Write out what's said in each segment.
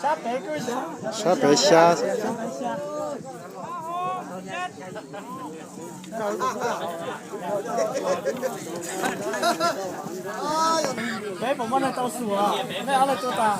Sab pem xya. Peb puas muaj neeg tau xum? Nej ob leeg tua tas.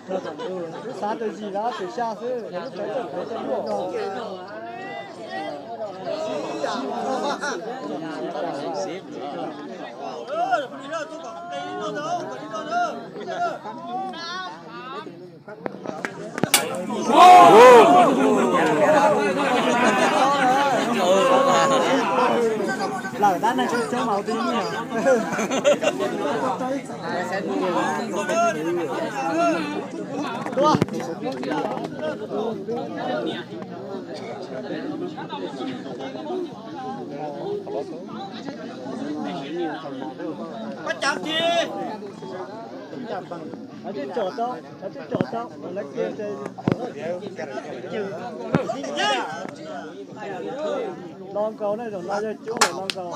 Lub xav tus yim los tus xya xwb, lub pem tus pem coj mus. Lawm tab neeg coob coob mas ua twb nyiaj. Lo nkaus na, zaum no yog cub lawm, lo nkaus.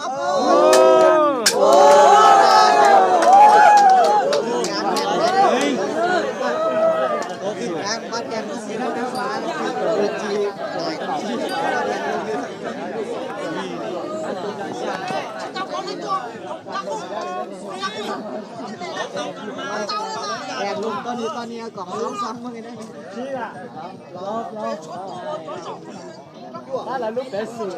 Tab lawv lub pev xwm.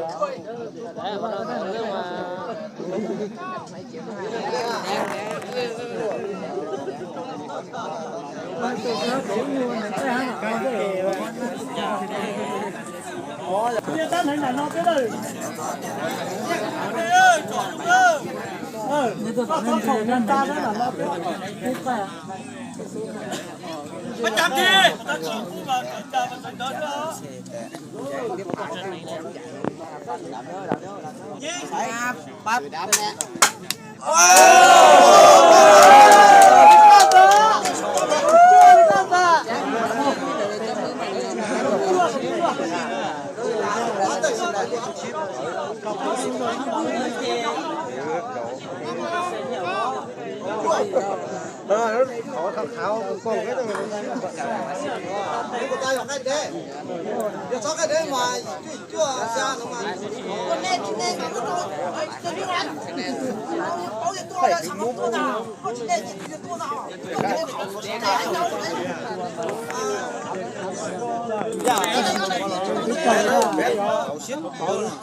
Tab neeg ntawm no peb lawm. Koj txhob phoom nws tas tab ntawm no peb.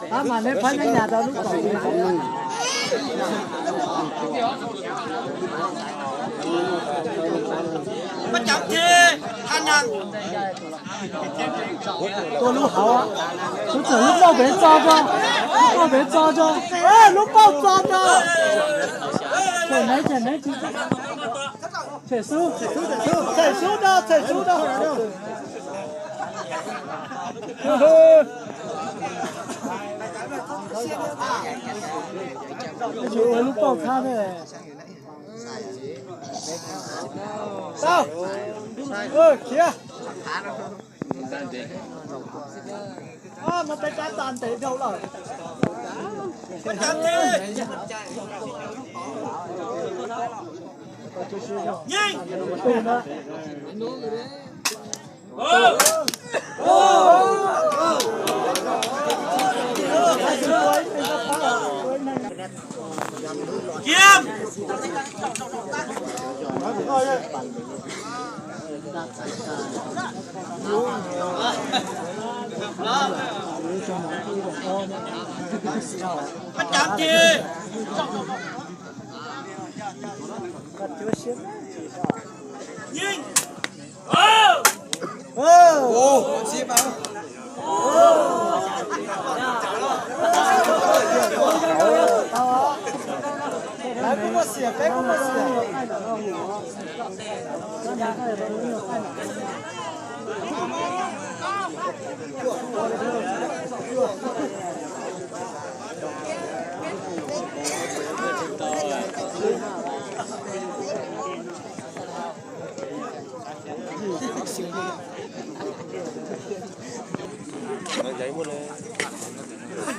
Tab mas neb phab nyab nyas rau lub kaum. Tua lub hauv, lub txawm lub pauj pem txo tso, lub pauj pem txo tso, lub pauj txo tso. Tshem neeb, tshem neeb, tshem xub, tshem xub tso, tshem xub tso. Ua lub pauj txhab thiab. Tau. Khiav. Mus peb rab tas ntev dhau lawm. Yeej. Kiam. Pab cam ces. Yeej. Peb kuj muaj xiam, peb kuj muaj xiam.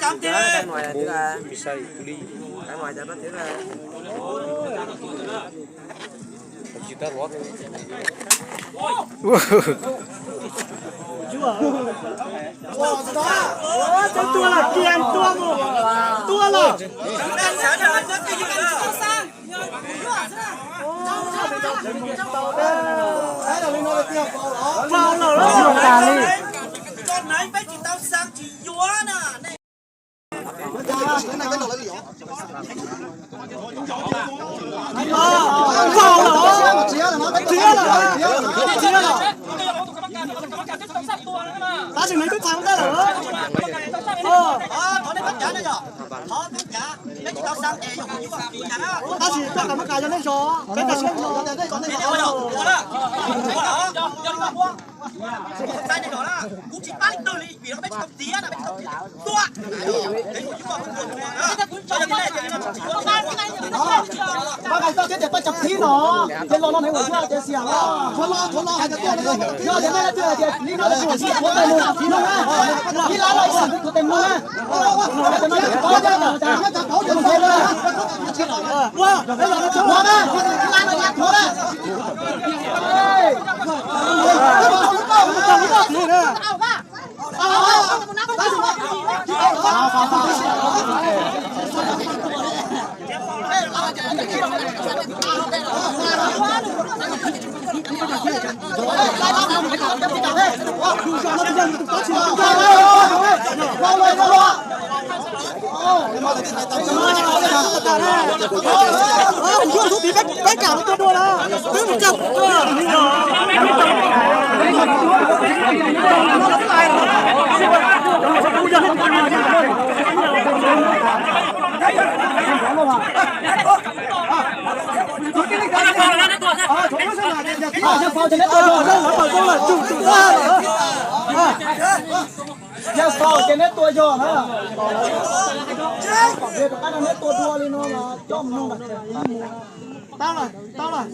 Cam ces. Tua lawm, kiag tua mus. Tua lawm. Vau lawm. Tso naiv peb tsis tau xaa tsis yuav na. Vau lawm, txiav lawm, txiav lawm. Tab sis nws twb txhais ua ntej lawm. Tab sis koj kam muab kas yog nej zog, peb kas siab zog. Pab hais txog thiab tias pab cov tib no, ces los no nws ua cuab ces xiam los. Yog tias nej leej twg hais tias li no ces kuv xiam kuv tes mus, kuv tes mus na. Yog xaus ces neb tua yog na. Rov qab no neb tua dua li no mas coj mus nug mas tseem ib mus. Tau lawm, tau lawm.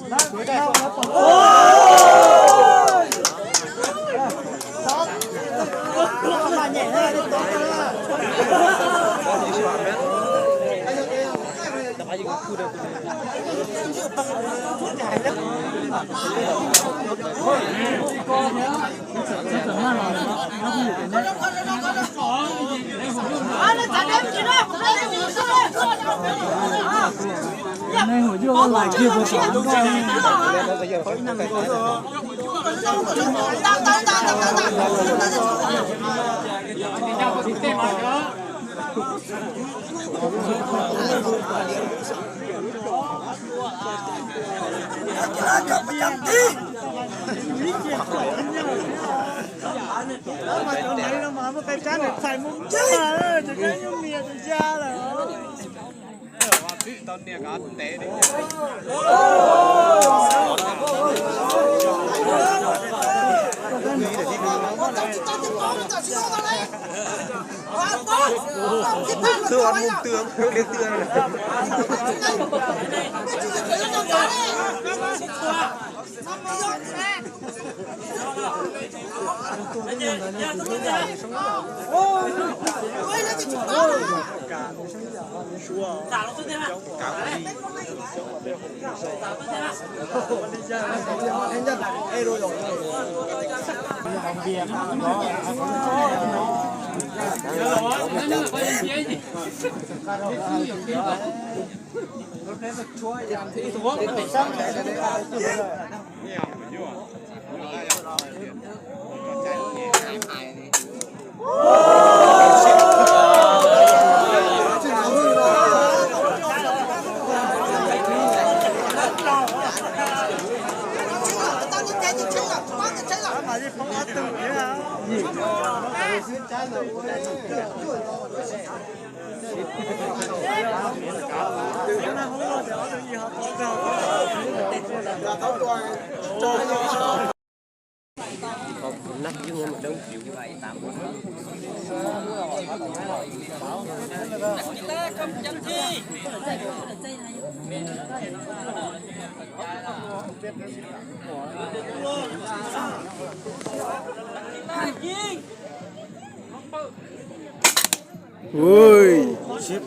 Ui, sib.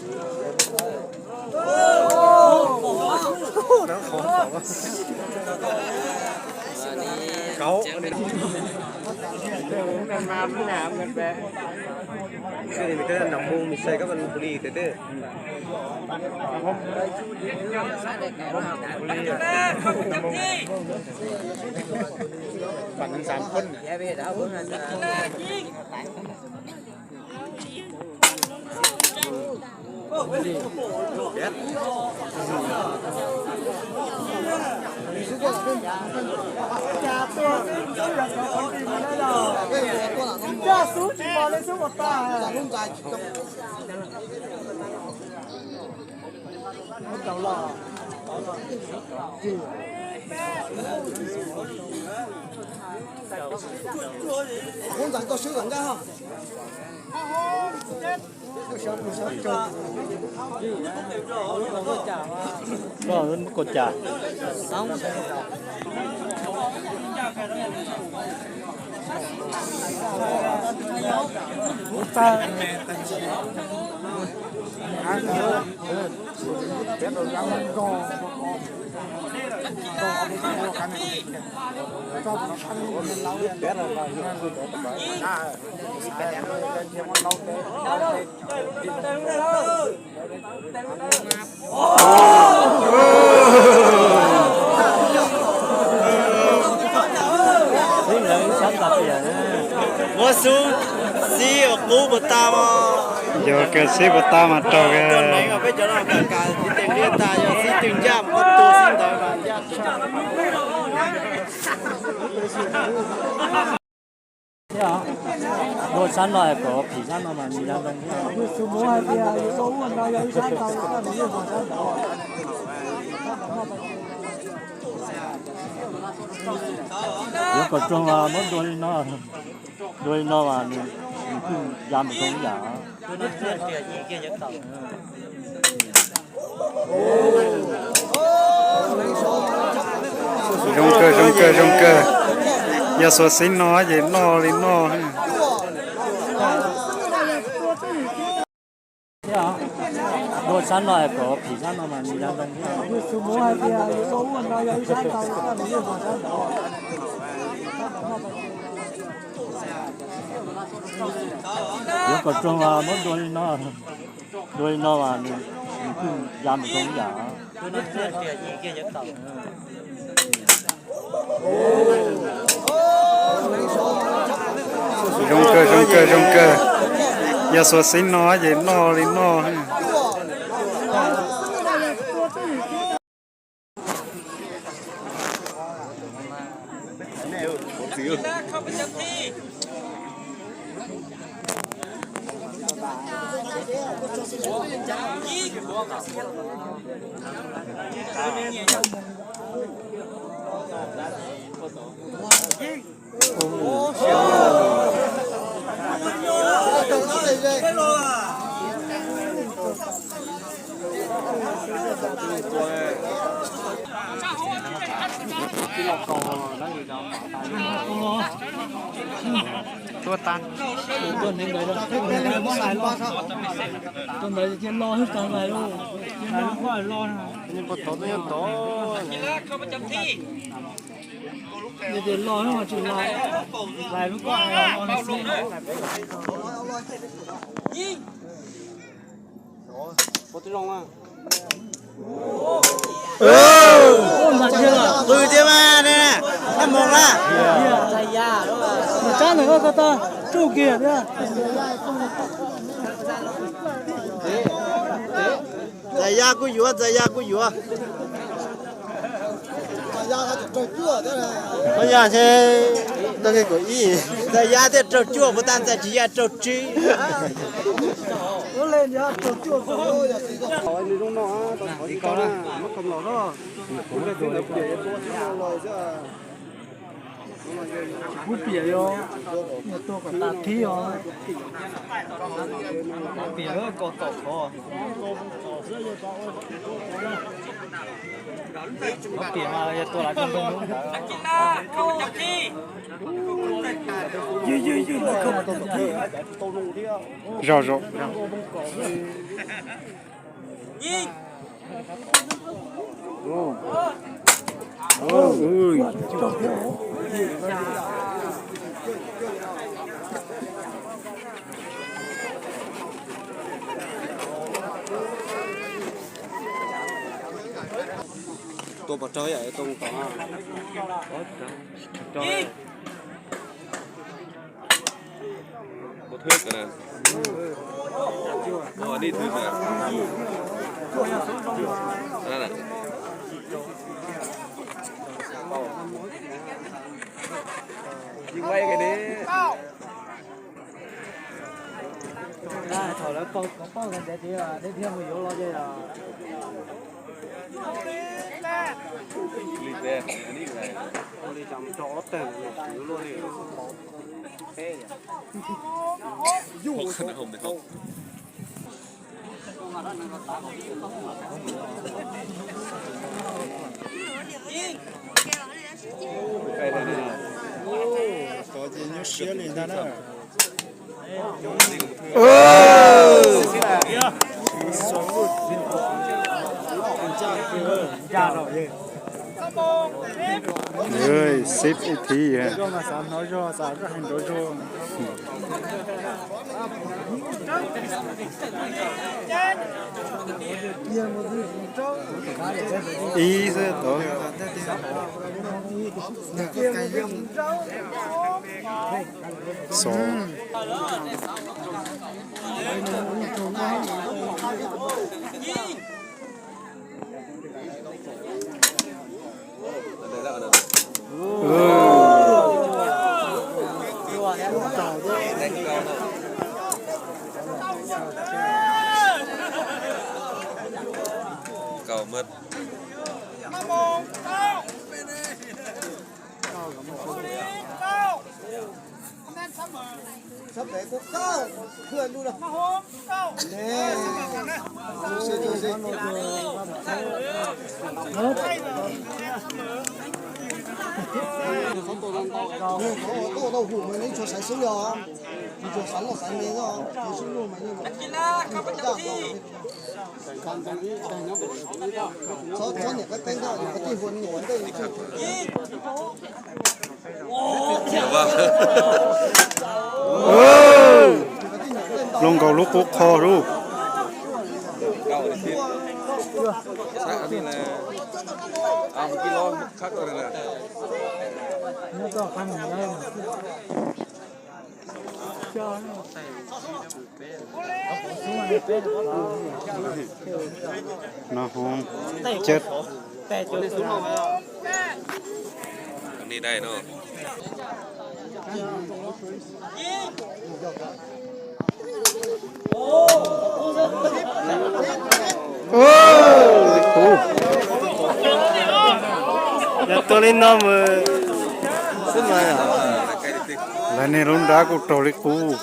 Nws sai kab li teb. Koj muab koj cas. Muab xub xib ua qub puas tau? Yog kawg, xib puas tau mas raug kawg. Peb cov no kam kam tiv tes liaj tas, yog xib twg ncaj mas koj tua xib ntawd mas ncaj. Dua sab no kom phim sab no mas nws ya zoo thiab. Yuav kom raug mas muab dua li no, dua li no mas nws, nws kuj ya mus zoo ib yam. Zoo kawg, zoo kawg, zoo kawg. Yog xuas xib no ces noj li noj. Dua sab no kom phim sab no mas nws ya zoo thiab. Yuav kom raug mas muab dua li no, dua li no mas nws, nws kuj ya mus zoo ib yam. Zoo kawg, zoo kawg, zoo kawg. Yog xuas xib no ces noj li noj. Tuaj tag. Tuaj ntawd cia los hwj tag lais lauj. Cia los. Cia los no tsis lais, lais lub koj los no xwb. Qw thiab mas ne, nab moos na. Mas tsab ntawm koj ko tag tsuj kiag thiab. Ntxais ya kuj yuav, ntxais ya kuj yuav. Ntxais ya thiaj raug cuaj, puas tas ntxais tsis ya raug tswb. Kuv piam yog tua kom tas thib os. Kuv piam kom tom qhov. Kuv piam mas yog tua lawv tau nroog lub ntawd. Yog, yog. Tua pov rau yom, tua tom. Ua thwb na. Ua nij thwb na. Thaum lawv paub paub ntawd ces deb thiab mus yuav los ces li teb li teb. Tov ces nyuaj siab li ntag na. Sib ib thiv. Ib xwb tod. Xov. Kaum mab. Tau hum mas neb tsuas xaiv xwb yog, tsuas xaiv loj xaiv me xwb, xwb loj mas yeej txhob niam qab teeb ntag, qhov tij hua nyuam ntej. Loj nkaus lub qub qho lub. No hov, cawg. Ni dai no. Ub, li kub. Yog tuag li no mus xwb mas. Lawv niag lub nrab kuj raug li kub.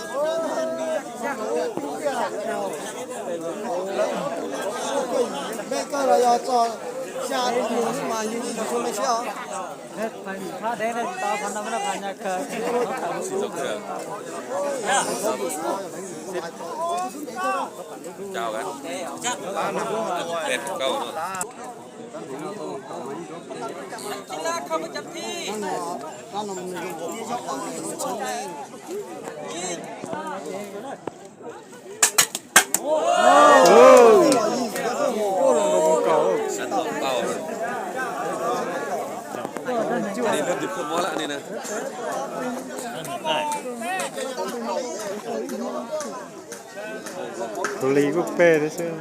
Tus li kuj peb thiab xwb.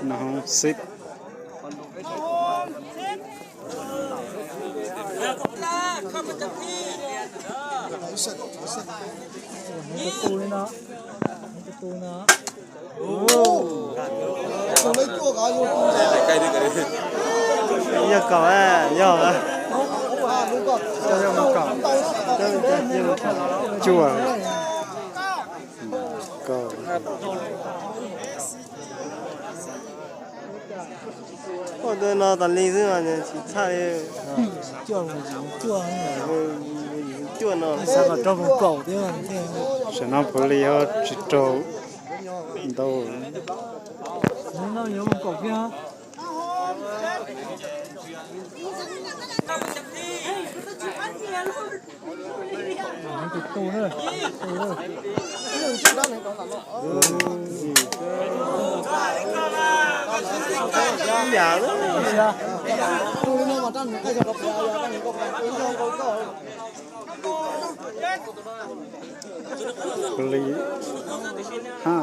No xib. Yog kaum, yog, yog kaum. Cuaj. Kaum. Ua no tas li xwb mas tsis txhaj li. Cuaj no. Tam no puav leej yuav tsis raug ntau. Ua li, ha.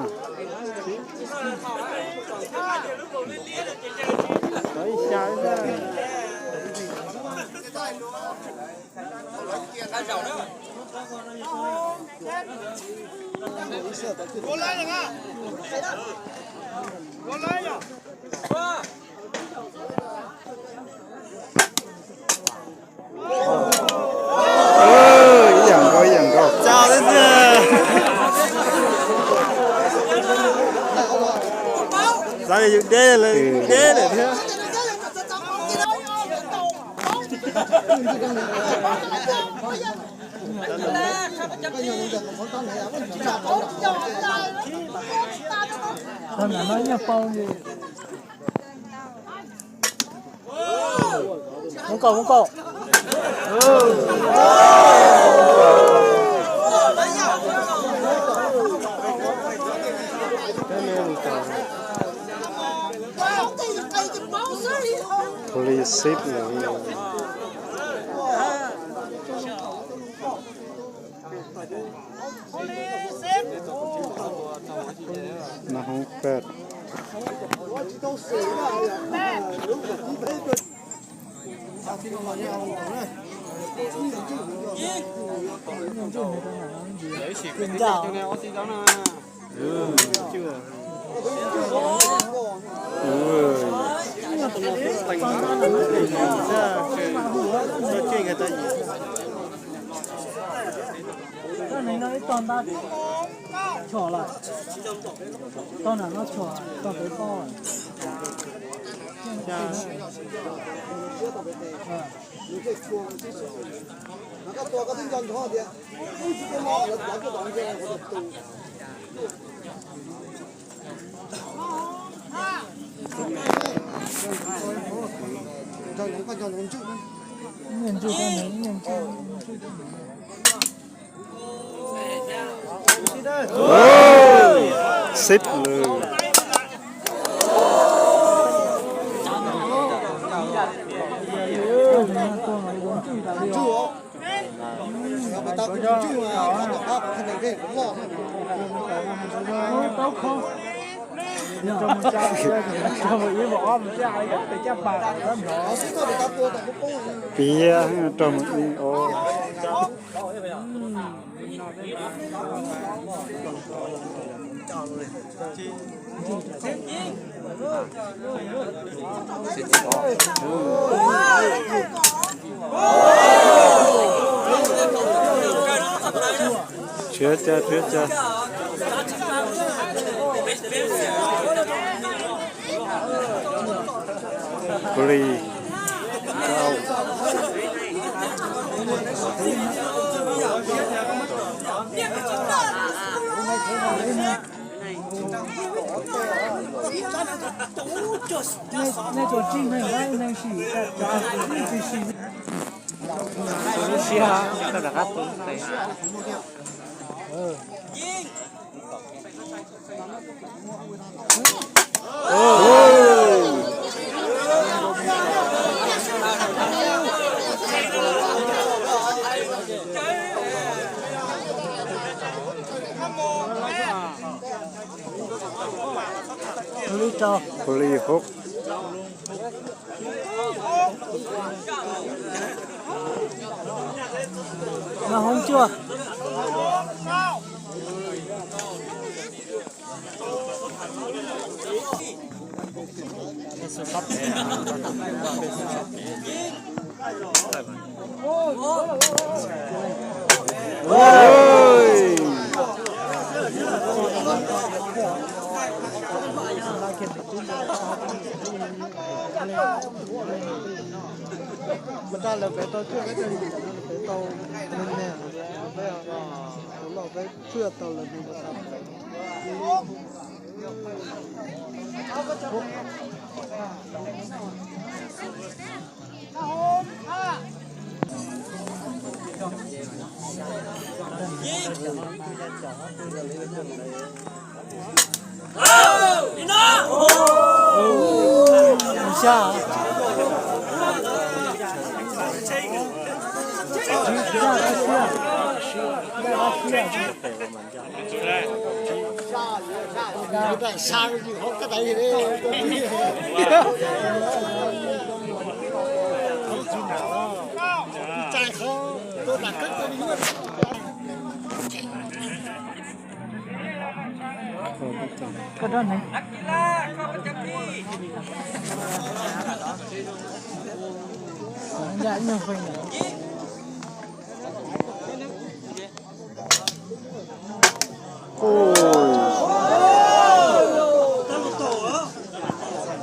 Ib yam nkaus, ib yam nkaus. Xav yus deb, deb lawm thiab. Mus kaum, mus kaum. Police xib lawm. No hoob pad. Xib lawm. Piav rau mus ib ob. Tshiab cag, tshiab cag. Pus Lis. Nej tus tsis neeg, neeg sim, tsis sim. Lub siab, koj rov qab tu tes. Pus Lis rau. Pus Lis hub. Mas hoob cuaj. Mas rau lawv peb tau cuaj, peb tau neeg, peb tau neeg, peb tau los peb cuaj tau lawv neeg.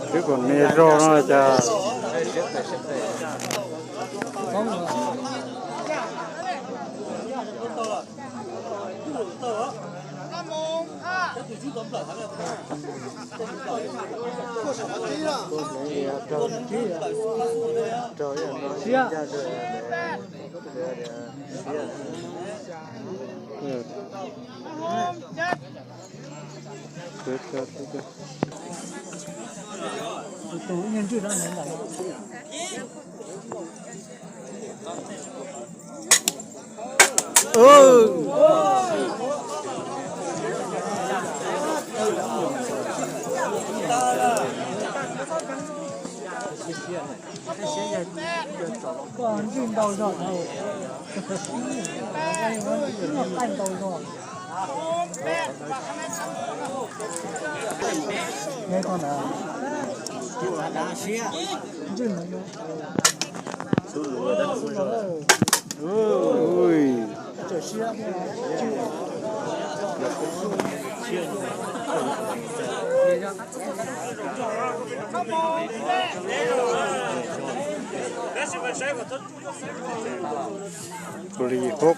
Twb kom me zog no cas. Koj ntswj ntau zog, ntswj ntau zog. Ntswj ntau zog. Pus Lis hub.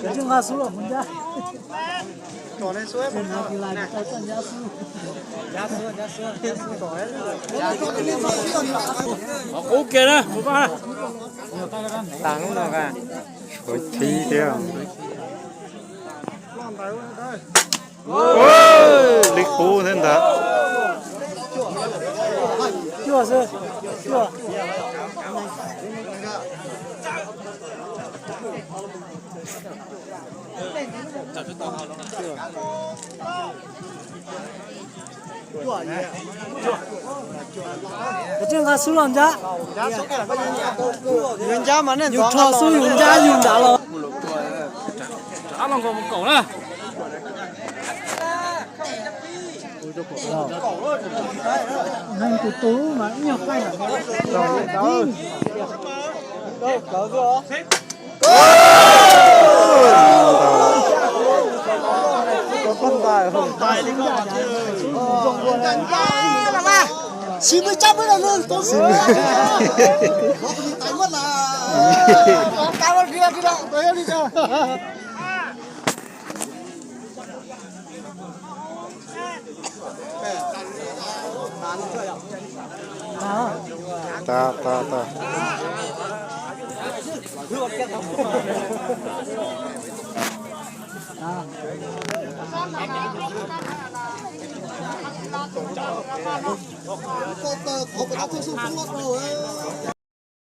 Cov nqa xub los mus ncab. Qub kiag na. Tas lub no, tshuav thib thiab. Li qub thiab ntag. Cov tseem nqa xub los ncab. Yus rho xub yus ncab yus nrad los. Neeg tus tus mas ib nyuag qaij. Sis mej tsab peb los nug tus sis mej. Tas tas tas.